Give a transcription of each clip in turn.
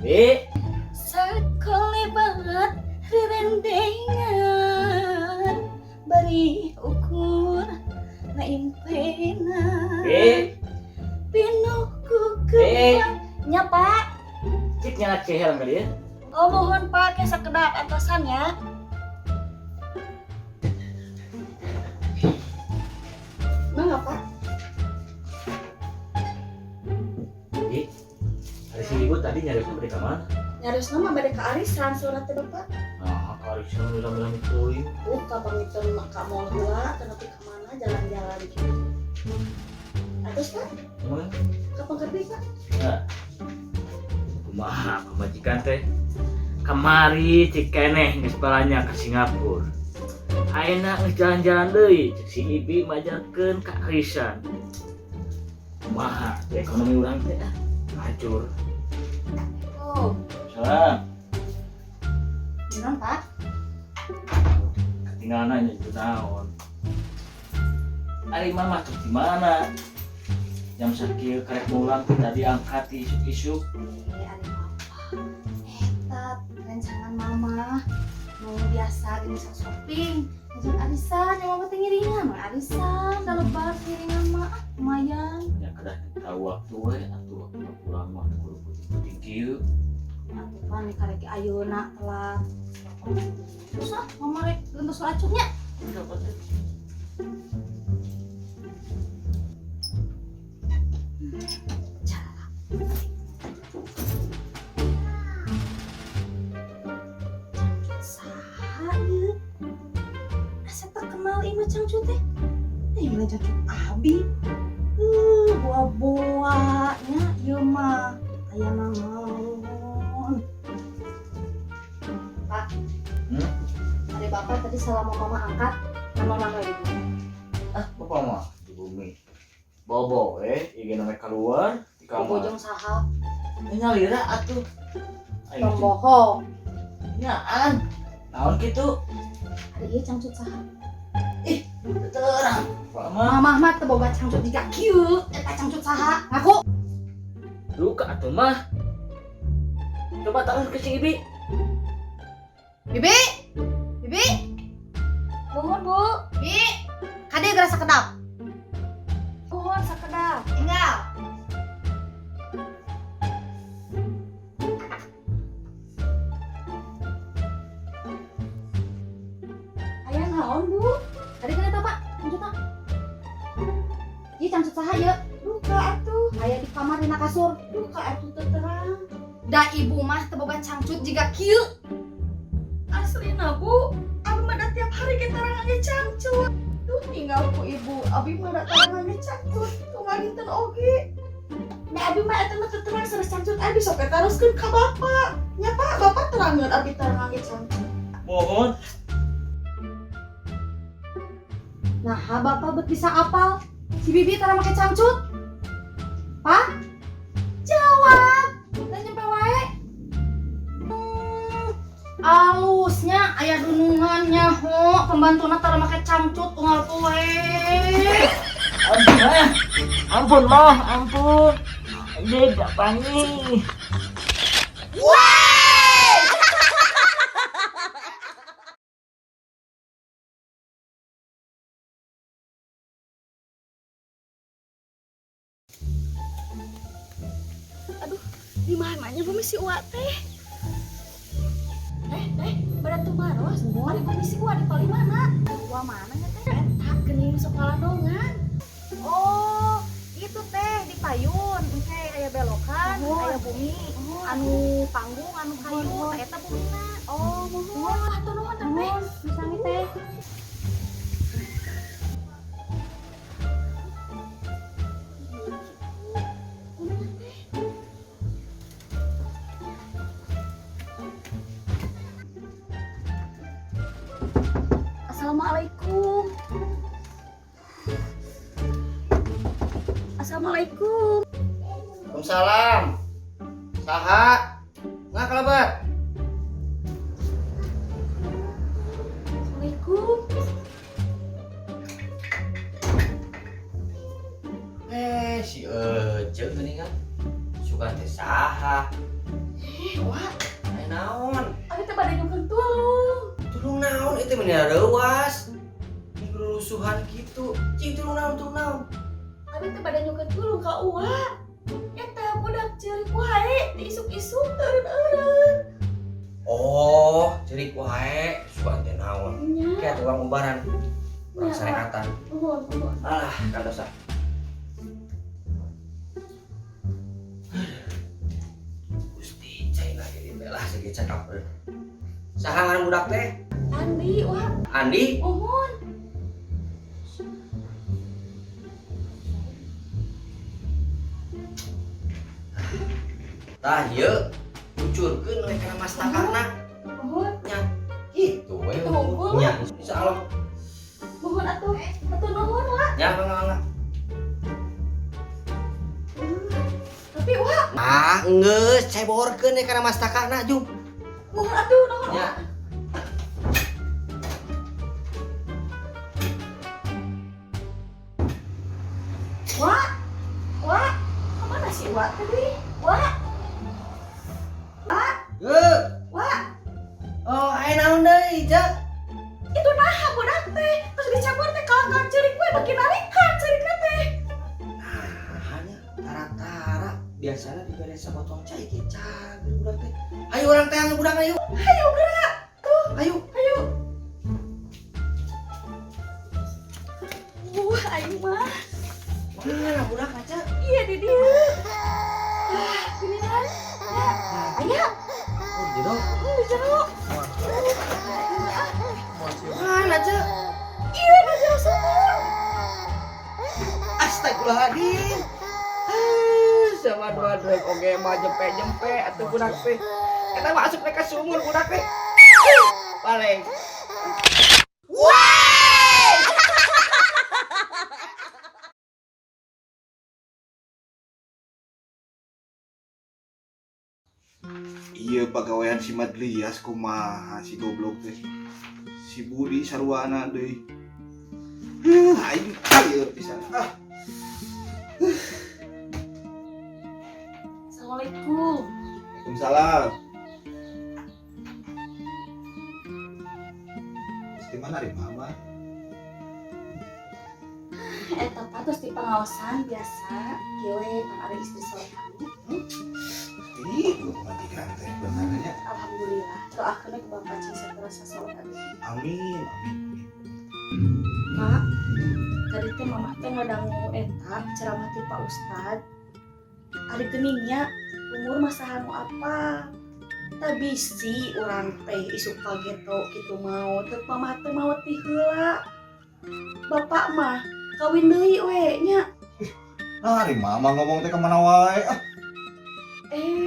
Bi, Sakolebat rerendengan bari ukur naimpenan Bi, pinuh ku Bi. kembang nya Pak. Cik nyala cehel kali ya. Oh mohon Pak, kayak sekedap atasan ya. Mangga Pak. Bi, hari si ibu tadi nyariusnya bade ka mana? Nyarios nama bade ka arisan surat teh Bapak. Nah, ka arisan bilang-bilang itu. Buka pamitan ka mall heula teu nepi ka mana jalan-jalan gitu. Atos Pak, Emang? Kapan kerja Pak? Nah. Kumaha pamajikan teh? Kamari cik keneh geus balanya ke Singapura. Ayeuna geus jalan-jalan deui, cek si Ibi majarkeun ka arisan. Kumaha teh ekonomi urang teh ah, hancur. Oh, Salam. gimana Pak? Ketinggalan aja itu naon. Ari mama tuh di mana? Jam sakieu karek mulang teh tadi angkat isuk-isuk. Eh, ari papa. Eta rencangan mama mau biasa gini sok shopping. Ngajak arisan, yang mama teh ngiringan mah arisan, da lebar ngiringan mah ah, lumayan. Ya kedah tahu waktu we atuh waktu pulang mah kudu puting-puting kieu. Atuh pan karek ayeuna telat. Terus ah, mama rek gentos racunnya. Cangcut saha ieu? Asa tak kenal ieu mah cangcut teh. Eh, mana cangcut abi? Boa-boa nya ieu mah. Aya naon. Pak. Hmm? Ada bapak tadi selama mama angkat, mama mana ibu? Ah, bapak mah di bumi. Bobo we, ieu namanya keluar di kamar. Bobojong saha? Eh, nyalira atuh. Aing Tong bohong. Nyaan. Naon kitu? Ada ieu cangcut saha? Terang. Pak mah Mama mah teu boga cangcut jiga kieu. Eta cangcut saha? Ngaku. duka atuh mah. Coba taruh ke si Ibi. Bibi. Bibi. Mohon Bu. Bi. Kade geura sakedap. Mohon sakedap. Tinggal. Aya naon Bu? Kade kana Pak? Cangcut tak? Ieu cangcut saha ieu? Duka atuh. Aya di kamar dina kasur. Duka atuh teu terang. Da ibu mah teu boga cangcut jiga kieu. Aslina Bu, abi mah da tiap hari ge tarang ngangge cangcut. Duh tinggal ku ibu, abi mah da tarang ngangge cangcut. Tunggal dinten oge. Da abi mah eta mah teu terang sanes cangcut abi sok eta taroskeun ka bapak. Nya Pak, bapak terangeun abi tarang ngangge cangcut. Mohon. Nah, bapak bet bisa apal. Si Bibi tara make cangcut. Pak? Jawab. Dan nyampe wae. Alusnya aya dunungannya ho, pembantuna tara make cangcut unggal poe. Ampun ah. Ampun mah, ampun. Ini gak pangi. Di mananya bumi si Uwa teh? Eh, teh, pada tumaros. Ari bumi si Uwa di paling mana? Uwa mana nya teh? Eta geuning sekolah dongan. Oh, itu teh di payun, engke aya belokan, Mohon. aya bumi, anu panggung, anu kayu, Mohon. teh eta bumina. Oh, mohon. Hatur nuhun teh. Mohon, misalnya teh. Assalamualaikum. Assalamualaikum. Waalaikumsalam. Saha? Nggak kalabat. Assalamualaikum. Eh, si Ece geuning kan. Suka teh saha. Wah, Aya naon? abi teh bade nyungkeun tulung. Tulung naon itu meni reuas. Ini rusuhan gitu. Cing tulung naon tulung naon. Abi teh bade nyungkeun tulung ka Uwa. Eta budak ceurik wae diisuk-isuk eureun-eureun. Oh, ceurik wae sugan teh naon. Nya. Kayak tukang ubaran. Urang sareatan. Nuhun, nuhun. Alah, kandosa. Gusti, cai lagi di belah segi cakap. Saha ngaran budak teh? Andi, Wah. Andi. Nuhun. Tah ieu kucurkeun we kana mastakarna. Nuhun. Nya kitu we. Tunggu. Nya, insyaallah. Nuhun atuh. Atuh nuhun, Wah. Nya mangga mangga. Tapi Wah, Ah, geus ceborkeun we kana mastakarna jung. nuhun atuh, nuhun. Nya. Wah. Wah, kemana sih Wah tadi? Wah. Wah, Heuh. Wah. Oh, aya naon deui, Cek? Itu naha budak teh. Terus dicabur teh kalangkan ceurik we bagi narikan ceurikna teh. Nah, hanya tara-tara biasanya dibere sabotong cai ge cager budak teh. Ayo urang teh anu budak ayo. Ayo gerak. Tuh, Ayo. ayo. Wah, aing mah. Mana budak aja? Iya di dieu. Ah, gini kan. Ya, aya. Oh, jero. Di jero. Mana, Cek? Iya, di jero sumur. Astagfirullahaladzim. Ah, sama dua dua oge mah jempe-jempe atuh budak teh. Eta mah asup ka sumur budak teh. Paling. Iya pagawean si Madlias kumaha si goblok teh. Si Budi sarwana deui. Heuh, aing lieur pisan. Ah, Assalamualaikum. Waalaikumsalam. Di mana ari mama? Eta patos di pengawasan biasa, kieu we pan ari istri soleh kami. Ih, gua pamajikan teh benernya. Alhamdulillah. Doakeun we ku Bapak cing saterasa soleh abdi. Amin, amin, amin. Pak, tadi teh mamah teh ngadangu eta ceramah ti Pak Ustad. Ari geningnya umur masa nu apa? Tah bisi urang teh isuk pageto kitu maot, teu mamah teh maot ti heula. Bapak mah kawin deui we nya. Nah, ari mama ngomong teh kemana wae? Ah,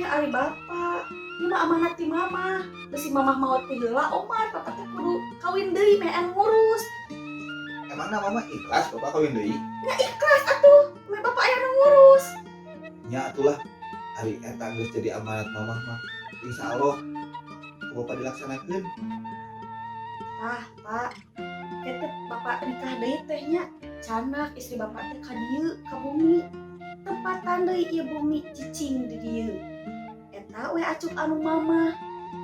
Ari bapak, ieu mah amanat ti mama. Besi mamah maot ti heula oman, bapak teh kudu kawin deui meh anu ngurus. Emangna mama ikhlas bapak kawin deui? Nya ikhlas atuh, meh bapak aya nu ngurus. Nya atulah ari eta geus jadi amanat mama mah. Insya Allah ku bapak dilaksanakeun. Tah, Pak. Ketep bapak nikah deui teh nya canak istri bapak teh ka dieu ka bumi. Tempatan deui ieu bumi cicing di dieu. Eta we acuk anu mama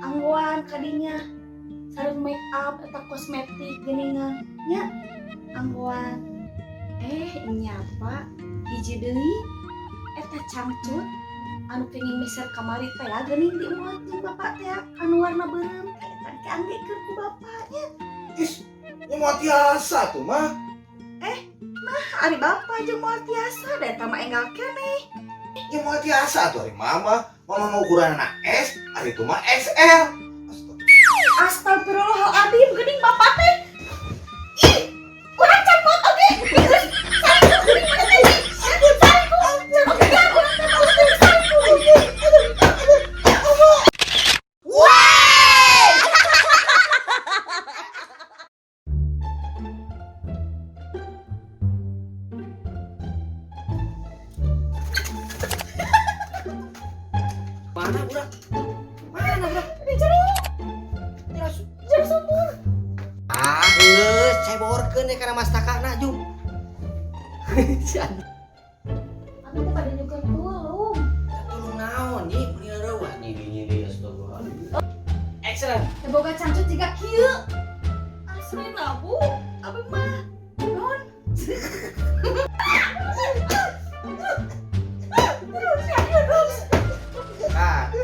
anggoan kadinya sareng make up eta kosmetik geuningan nya anggoan. Nya Pak, hiji deui eta cangcut anu kenging meser kamari teh ya geuning di mulut jeung bapak teh anu warna beureum teh eta ke anggekeun ku bapak nya. Is, nya moal tiasa tuh mah. Nah, ari bapak jeung moal tiasa da eta mah enggal keneh. Nya moal tiasa tuh ari mama. Mama mau ukuran anak S, ari itu mah XL. Astagfirullah. Astagfirullahaladzim, geuning bapak teh. Ih, urang can maot oge. Geus, saringku geuning mana teh. Saringku, can oge kan urang teh maot teh saringku. Ya Allah. Mana budak? Mana budak? Di jero, Jero jero sumur. Ah, geus ceborkeun we kana mastakarna jung. Si Andi. Abi teh bade nyukeun tulung. Tulung naon nyi? Meni reuas nyi nyi. Action. Teu boga cangcut jiga kieu. Aslina Bu, abi mah non. Terus ya, terus. Nah,